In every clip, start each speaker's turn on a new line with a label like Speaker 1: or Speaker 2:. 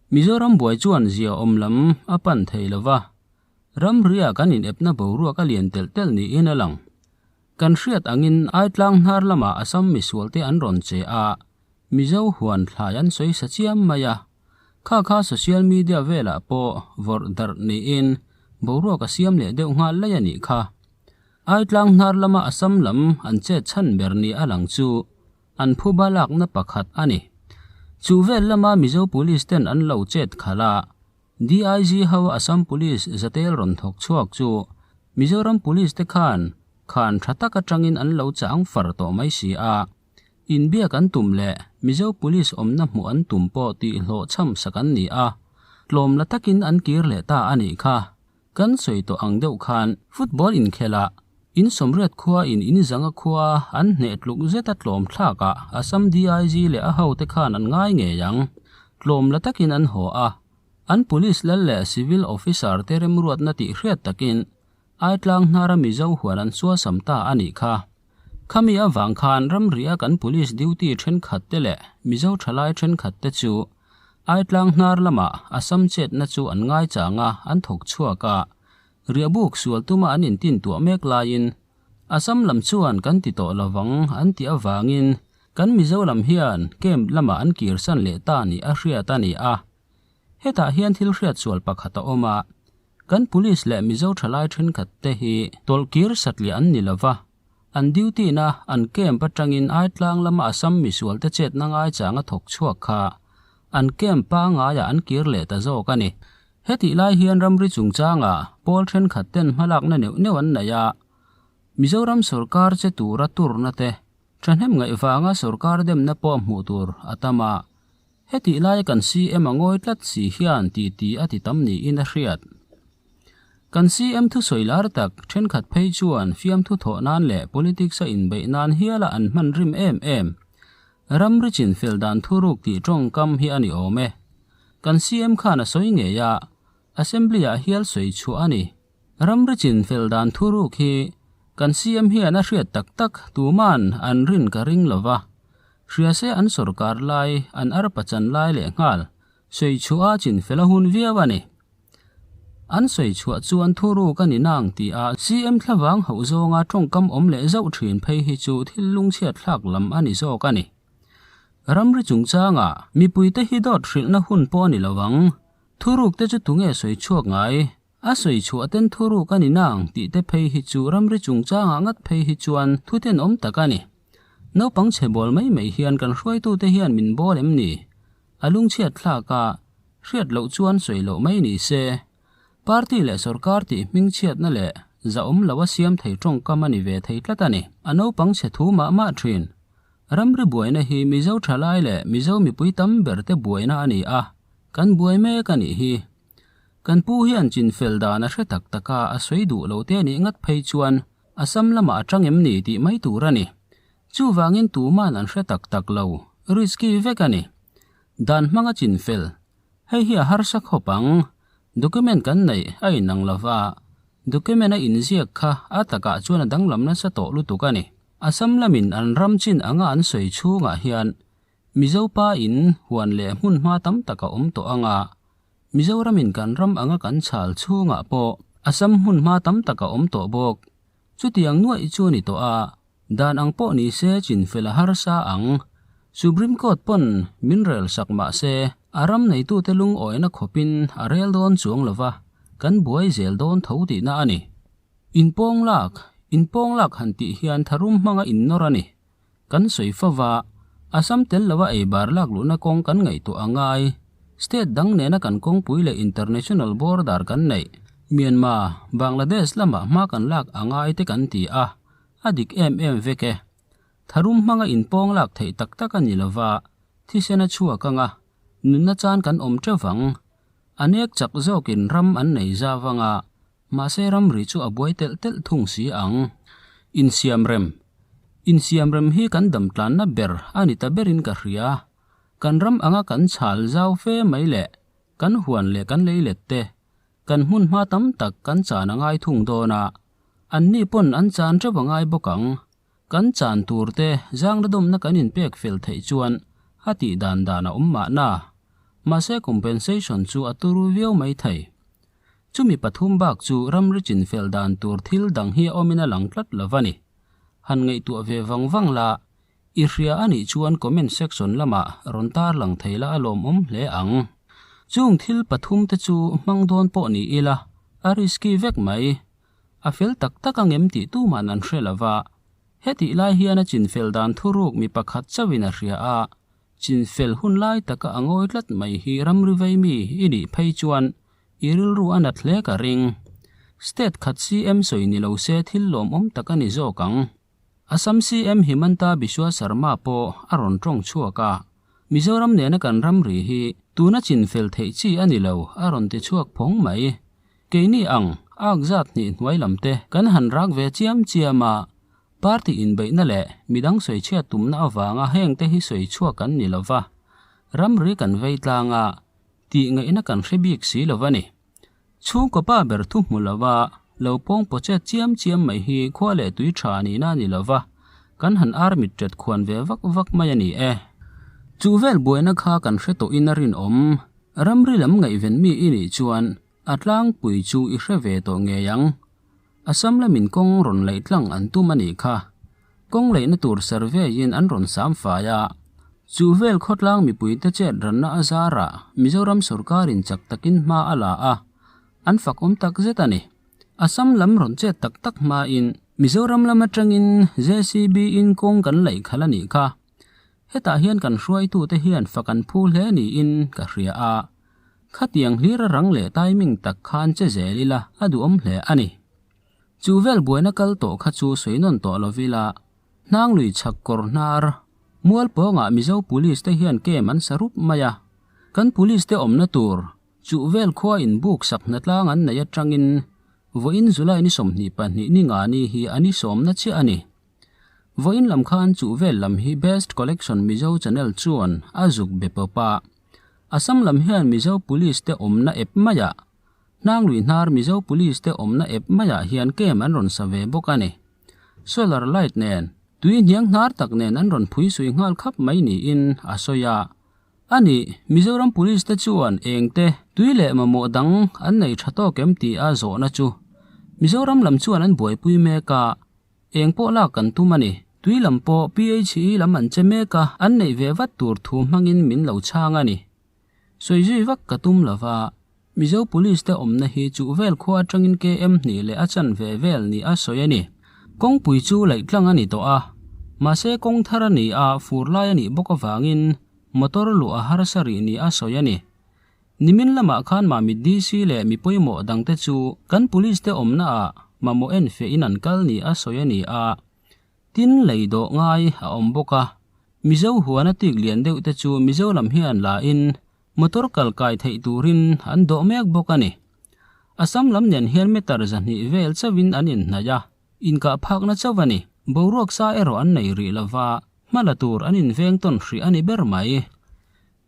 Speaker 1: Mizoram buai chuan zia awm lam a pan thei lo va, ramria kan inepna boruak a lian telh telh niin a lang. Kan hriat angin Aitlang hnar lamah Assam misualte an rawn che a, Mizo huan thlai an sawi sa chiam mai a. Kha kha social media velah pawh vawrh darh niin boruak a siam leh deuh nghal lai a nih kha. Aitlang hnar lama Assam lam an chet chhan ber ni a lang chu an phuba lakna pakhat a ni. Chu vel lama Mizo Police ten an lo chet khalh a, DIG ho Assam Police zatel rawn thawk chhuak chu Mizoram Police te khan khan tha tak atangin an lo chang far tawh mai si a. Inbiak an tum leh Mizo Police awmna hmuh an tum pawh tih hlawhchham sak an ni a, tlawm la takin an kir leh ta a nih kha. Kan sawi tawh ang deuh khan football inkhelah in sawmriat khua in in zanga khua an hneh tluk zeta tlawm thlakah Assam DIG leh a hote khan an ngai ngei ang. Tlawm la takin an haw a, an Police lal leh Civil Officer te remruatna tih hriat takin Aitlang hnara Mizo huan an suasam ta a nih kha. Khami avang khan ramria kan Police duty thenkhat te leh Mizo thalai thenkhat te chu Aitlang hnar lamah Assam chetna chu an ngaichang a, an thawk chhuak a. Riahbuk sual tuma an intin tuah mek laiin Assam lam chuan kan ti tawh lovang an tih avangin kan Mizo lam hian camp lamah an kirsan leh ta nih a hriat a ni a. Hetah hian thil hriat sual pakhat a awm a, kan Police leh Mizo thalai thenkhat te hi tawlhkir satliah an ni lova, an duty na an camp atangin Aitlang lama Assam misual te chetna ngaichang a thawk chhuak kha an camp pangaiah an kir leh ta zawk a ni. Hetih lai hian ramri chungchangah pawl thenkhat ten hmalakna neuh neuh an nei a, Mizoram sorkar che tura turna te thahnem ngaih vanga sorkar demna pawh hmuh tur a tam a, Hetih laia kan CM a ngawi tlat si hian titi a ti tam niin a hriat. Kan CM thusawi lar tak thenkhat phei chuan fiamthu thawh nan leh politics a inbeih nan hiala an hman rim em em. Ramri chinfel dan thuruk tih tawngkam hi a ni awm e. Kan CM khan a sawi ngei a, Assembly ah hial sawi chhuah a ni. Ramri chinfel dan thuruk hi kan CM hian a hriat tak tak tuman an rin ka ring lova. Hria se an sorkar lai, an arpa chan lai leh nghal, sawi chhuah a chinfel a hun viau a ni. An sawi chhuah chuan thuruk a ni nang tih a CM thlavang hauh zawnga tawngkam awm leh zauh thin phei hi chu thil lungchhiat thlak lam a ni zawk a ni. Ramri chungchangah mipuite hi dawt hrilhna hun pawh a ni lo ang. Thuruk te chu tunge sawi chhuak ngai? A sawi chhuah ten thuruk a ni nang tih te phei hi chu ramri chungchangah ngat phei hi chuan thu tenawm tak a ni. Naupang chhe bawl mai mai hian kan hruaitute hian min bawl em ni? A lungchhiat thlak a, hriat loh chuan sawi loh mai ni se. Party leh sorkar tih hmingchhiatna leh zahawm lo a siam thei tawngkam a ni ve thei tlat a ni. A naupang chhe thu mah mah thin. Ramri buaina hi Mizo thalai leh Mizo mipui tam ber te buaina a ni a, kan buai mek a nih hi. Kan pu hian chinfel dan a hre tak tak a, a sawi duh lo te nih ngat phei chuan Assam lamah a tang em ni tih mai tur a ni. Chuvangin tuman an hre tak tak lo, risky vek a ni. Dan hmanga chinfel, hei hi a harsa khawp ang. Document kan neih a inang lo va, document a inziak kha a takah chuan a danglam nasa tawh lutuk a ni. Assam lamin an ram chin anga an sawi chhungah hian Mizo pa in huan leh hmun hma tam tak a awm tawh ang a, Mizoramin kan ram anga kan chhal chhungah pawh Assam hmun hma tam tak a awm tawh bawk. Chutiang nuaih chu a ni tawh a, dan ang pawh ni se chinfel a harsa ang. Supreme Court pawn min rel sak mah se a ram neitute lungawina khawpin a rel dawn chuang lo va, kan buai zel dawn tho tihna a ni. Inpawng lak, Inpawng lak han tih hian tharum hmanga innawr a ni. Kan sawi fo va, Assam tel lova ei bar lak luhna kawng kan ngaihtuah a ngai. State dang nena kan kawngpui leh international border kan neih, Myanmar, Bangladesh lamah hma kan lak a ngai te kan ti a, a dik em em vek e. Tharum hmanga inpawng lak theih tak tak a ni lova, thisen a chhuak anga, nunna chan kan awm teuh vang. A nek chak zawkin ram an nei zau anga, Mahse ramri chu a buai telh telh thung si ang. Insiamrem. Insiamrem hi kan dam tlanna ber a ni ta berin ka hria. Kan ram anga kan chhal zau fe mai leh kan huan leh kan leilet te, kan hmun hma tam tak kan chan a ngai thung dawn a, anni pawn an chan teuh a ngai bawk ang. Kan chan tur te zangna dawmna kan inpek fel theih chuan a tih dan dan a awm mahna. Mahse compensation chu a turu viau mai thei. Chumi pathum bak chu ramri chinfel dan tur thil dang hi a awmin a lang tlat lo a ni. Han ngaihtuah ve vang vang la, i hria a nih chuan comment section lamah rawn tarlang thei la a lawmawm hle ang. Chung thil pathum te chu hmang dawn pawh ni ila, a risky vek mai. A fel tak tak ang em tih tuman an hre lo va. Hetih lai hian a chinfel dan thuruk mi pakhat chauhin a hria a, chinfel hun lai taka a ngawi tlat mai hi ramri vei mi i nih phei chuan i rilru a nat hle ka ring. State khat CM sawi ni lo se thil lawmawm tak a ni zawk ang. Assam CM Himanta Biswa Sarma pawh a rawn tawng chhuak a, Mizoram nena kan ramri hi tuna chinfel theih chi a ni lo a rawn ti chhuak phawng mai. Keini ang ak zat hnih hnuai lam te kan han rak ve chiam chiam a, party inbeihna leh midang sawichhiat tumna avanga heng te hi sawi chhuak kan ni lo va, ramri kan vei tlang a, tih ngaihna kan hre bik si lo va ni. Chhungkaw pa ber thu hmu lo va, lo pawng paw chet chiam chiam mai hi khua leh tui tha nihna a ni lo va, kan han ar mit tet khuan ve vak vak mai a ni e. Chu vel buaina kha kan hre tawhin a rinawm. Ramri lam ngaihven mi i nih chuan a tlangpui chu i hre ve tawh ngei ang. Assam lamin kawng rawn laih tlang an tum a nih kha. Kawng laihna tur survey in an rawn sam fai a. Chu vel khawtlang mipuite chet ranna a zarah Mizoram sorkarin chak takin hma a la a, an fakawm tak zet a ni. Assam lam rawn chet tak tak hmain Mizoram lam atangin JCB in kawng kan laih khalh a nih kha. Hetah hian kan hruaitute hian fak an phu hle niin ka hria a, khatiang hlir a rang leh timing tak khan che zel ila a duhawm hle a ni. Chu vel buaina kal tawh kha chu sawi nawn tawh lo ila, Hnanglui chhak kawr hnar, mual pawngah Mizo Police te hian kem an sa rup mai a, kan Police te awmna tur chu vel khua in buk sak hnatlang an nei atangin vawiin July ni 22 ni nga ni hi a ni sawmna chiah a ni. Vawiin lam khan chu vel lam hi Best Collection Mizo Channel chuan a zuk be pawp a. Assam lam hian Mizo Police te awmna ep maiah, Hnanglui hnar Mizo Police te awmna ep maiah hian camp an rawn sa ve bawk a ni. Solar light nen, tui hniang hnar tak nen an rawn phui sui nghal khap mai niin a sawi a. A nih, Mizoram Police te chuan eng te, tui leh mamawh dang an nei tha tawk em tih a zawhna chu Mizoram lam chuan an buaipui mek a. Eng pawh lak kan tum a ni. Tui lam pawh PHE lam an che mek a, an neih ve vat tur thu hmangin min lo chhang a ni. Sawi zui vak ka tum lo va, Mizo Police te awmna hi chuh vel khua atangin KM hnih leh a chan ve vel ni a sawi a ni. Kawngpui chu laih tlang a ni tawh a, mahse kawng thar a ni a, fur lai a nih bawk avangin motor luh a harsa rih ni a sawi a ni. Nimin lamah khan Mamit DC leh mi pawimawh dangte chu kan Police te awmna ah mamawh en feh in an kal ni a sawi a ni a, tin lei dawh ngai a awm bawk a. Mizo huan a tik lian deuh te chu Mizo lam hian la in motor kal kai theih turin an dawh mek bawk a ni. Assam lam nen hian meter 200 vel chauhin an inhnaih a, inkah phakna chauh a ni. Boruak sa erawh an nei rih lova, hma la tur an inveng tawn hrih a ni ber mai.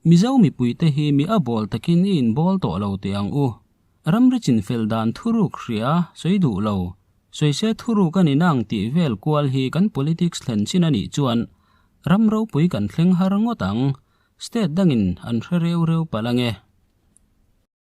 Speaker 1: Mizo mipuite hi mi a bawl takin i inbawl tawh lo teh ang u. Ramri chinfel dan thuruk hria sawi duh lo. Sawise thuruk a ni nang tih vel kual hi kan politics thlen chin a nih chuan ram ropui kan thleng har ngawt ang. State dangin an hre reu reu palh ange.